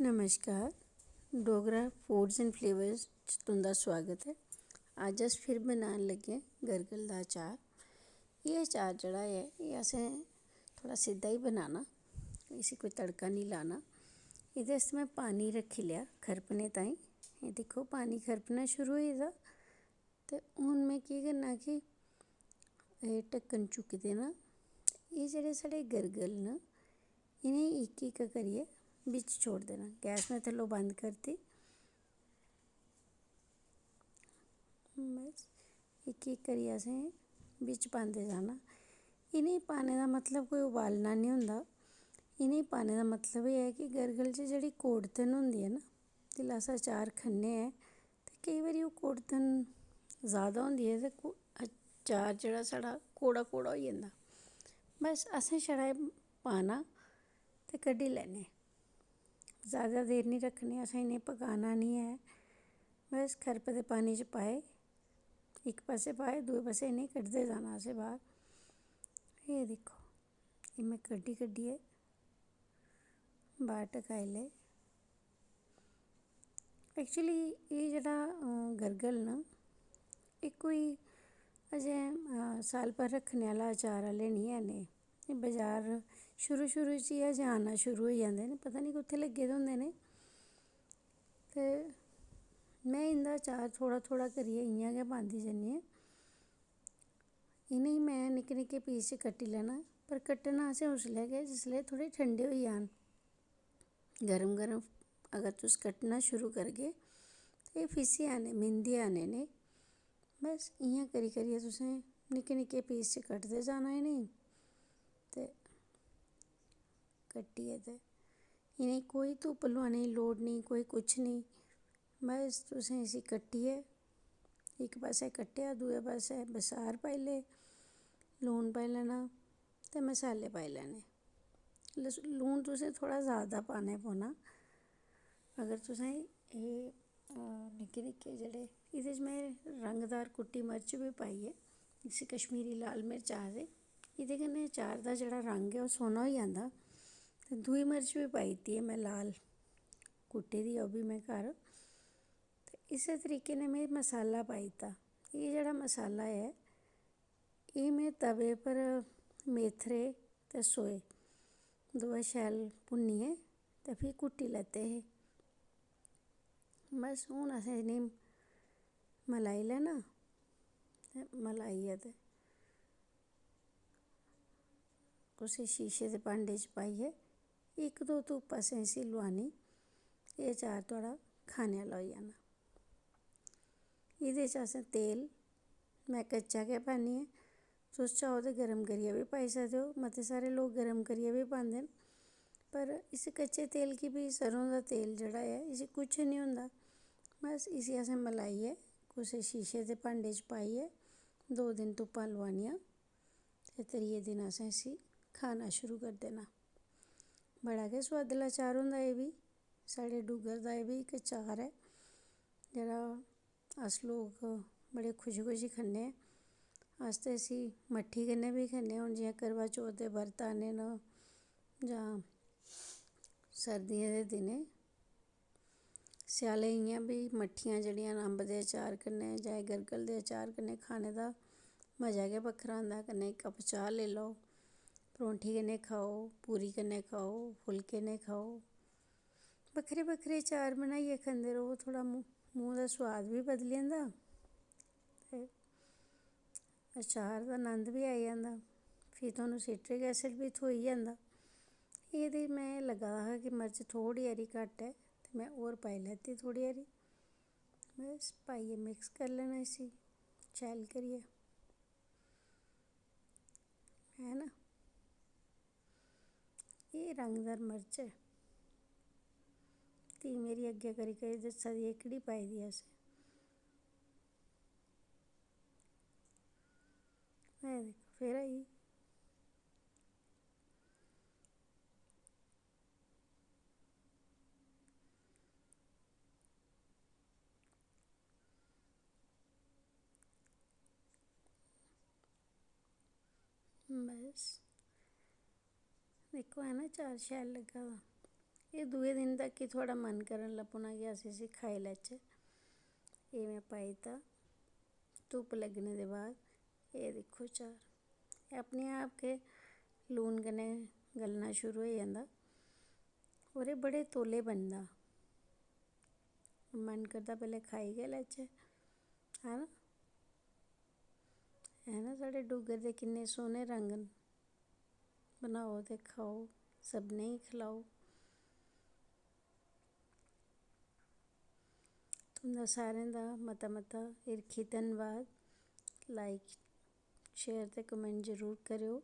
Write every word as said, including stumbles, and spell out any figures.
नमस्कार, Dogra Foods and Flavors च तुं'दा सोआगत ऐ। अज्ज अस फिर बनान लग्गे आं गरगल दा अचार। एह् अचार जेह्ड़ा ऐ, एह् असें थोह्ड़ा सिद्धा ही बनाना, इसी कोई तड़का निं लाना। एह्दे आस्तै में पानी रक्खी लेआ खरपने ताईं। एह् दिक्खो, पानी खरपना शुरू होई गेदा। ते हून में केह् करना कि एह् ढक्कन चुक्की देना। एह् जेह्ड़े साढ़े गरगल न, इ'नें गी इक इक करियै बिच्च छोड़ी देना। गैस में थल्लों बंद करती। बस, इक इक करियै असें बिच्च पांदे जाना। इ'नें गी पाने दा मतलब कोई उबालना निं होंदा। इ'नें गी पाने दा मतलब एह् ऐ कि गरगल च जेह्ड़ी कौड़तन होंदी ऐ ना, जिसलै अस अचार खन्ने आं, ते केईं बारी ओह् कौड़तन जैदा होंदी ऐ ते को-, अचार जेह्ड़ा साढ़ा कौड़ा कौड़ा होई जंदा। बस, असें छड़ा एह् पाना ते कड्ढी लैने। जैदा देर निं रक्खने, असें इ'नें गी पकाना निं ऐ। बस, खरपदे पानी च पाए, इक पास्सै पाए, दूए पास्सै इ'नें गी कड्ढदे जाना असें बाह्र। एह् दिक्खो, एह् में कड्ढी कड्ढियै बाह्र टकाई ले। Actually, एह् जेह्ड़ा, अ, गरगल न, एह् कोई अजें, अ, साल भर रक्खने आह्ला अचार आह्ले निं हैन एह्। एह् बजार शुरू शुरू च गै अजें आना शुरू होई जंदे न, पता निं कुत्थै लग्गे दे होंदे न। ते में इं'दा अचार थोह्ड़ा थोह्ड़ा करियै इ'यां गै पांदी जन्नी आं। इ'नें गी में निक्के निक्के piece च कट्टी लैना, पर कट्टना असें उसलै गै जिसलै थोह्ड़े ठंडे होई जान। गर्म गर्म अगर तुस कट्टना शुरू करगे ते एह् फिसी जाने, मिंदी जाने न। बस, इ'यां करी करियै तुसें निक्के निक्के piece च कटदे जाना इ'नें गी। ते कट्टियै ते इ'नें गी कोई धुप्प लोआने दी लोड़ निं, कोई कुछ निं। बस, तुसें इसी कट्टियै इक पास्सै कट्टेआ, दूए पास्सै बसार पाई ले, लून पाई लैना ते मसाले पाई लैने। लस-, लून तुसें थोह्ड़ा जैदा पाना पौना। अगर तुसें एह्, अ, निक्के निक्के जेह्ड़े, एह्दे च में रंगदार कुट्टी मर्च बी पाई ऐ, जिसी कश्मीरी लाल मर्च आखदे। एह्दे कन्नै अचार दा जेह्ड़ा रंग ऐ, ओह् सोह्ना होई जंदा। ते दूई मर्च बी पाई दित्ती ऐ में, लाल कुट्टी दी ऐ, ओह् बी में घर। ते इस्सै तरीके नै में मसाला पाई दित्ता। एह् जेह्ड़ा मसाला ऐ, एह् में तवे पर मेथरे ते सोए दोऐ शैल भुन्नियै ते फ्ही कुट्टी लैते हे। बस, हून असें इ'नें गी मलाई लैना ते मलाइयै ते कुसै शीशे दे भांडे च पाइयै इक दो धुप्प असें इसी लोआनी। एह् अचार थुआढ़ा खाने आह्ला होई जाना। एह्दे च असें तेल, में कच्चा गै पान्नी आं, तुस चाहो ते गर्म करियै बी पाई सकदे ओ। मते सारे लोक गर्म करियै बी पांदे न, पर इस कच्चे तेल गी बी, सरेआं दा तेल जेह्ड़ा ऐ, इसी कुछ निं होंदा। बस, इसी असें मलाइयै कुसै शीशे दे भांडे च पाइयै दो दिन धुप्पां लोआनियां ते त्रिये दिन असें इसी खाना शुरू करी देना। बड़ा गै सोआदला अचार होंदा एह् बी। साढ़े डुग्गर दा एह् बी इक अचार ऐ, जेह्ड़ा अस लोक बड़े खुशी खुशी खन्ने आं। अस ते इसी मट्ठी कन्नै बी खन्ने आं। हून जि'यां करवा चौथ दे बर्त आने न जां सर्दियें दे दिनें, स्यालें इ'यां बी मट्ठियां जेह्ड़ियां न, अम्ब दे अचार कन्नै जां गरगल दे अचार कन्नै खाने दा मज़ा गै बक्खरा होंदा। कन्नै इक कप चाह् लेई लैओ, परौंठी कन्नै खाओ, पूरी कन्नै खाओ, फुलके कन्नै खाओ, बक्खरे बक्खरे अचार बनाइयै खंदे र'वो। थोह्ड़ा मूंह्, मूंह् दा सोआद बी बदली जंदा ते अचार दा नंद बी आई जंदा। फ्ही तुहानूं citric acid बी थ्होई जंदा। एह्दे में लग्गा दा हा कि मर्च थोह्ड़ी हारी घट्ट ऐ, ते में होर पाई लैती थोह्ड़ी हारी। बस, पाइयै mix करी लैना इसी शैल करियै, है ना। एह् रंगदार मर्च ऐ। धी मेरी अग्गें करी करी दस्सा दी, एह्कड़ी पाई दी असें। एह् दिक्खो, फिर आई। बस, दिक्खो, है ना, अचार शैल लग्गा दा। एह् दूए दिन तक कि थुआढ़ा मन करन लगी पौना कि अस इसी खाई लैच्चै। एह् में पाई दित्ता। धुप्प लग्गने दे बाद एह् दिक्खो चार, एह् अपने आप गै लून कन्नै गलना शुरू होई जंदा। होर एह् बड़े तौले बनदा। मन करदा पैह्लें खाई गै लैच्चै, है ना? है ना, साढ़े डुग्गर दे किन्ने सोह्ने रंग न। बनाओ ते खाओ, सभनें गी खलाओ। तुं'दा सारें दा मता मता हिरखी धन्नबाद। Like, share ते comment जरूर करेओ।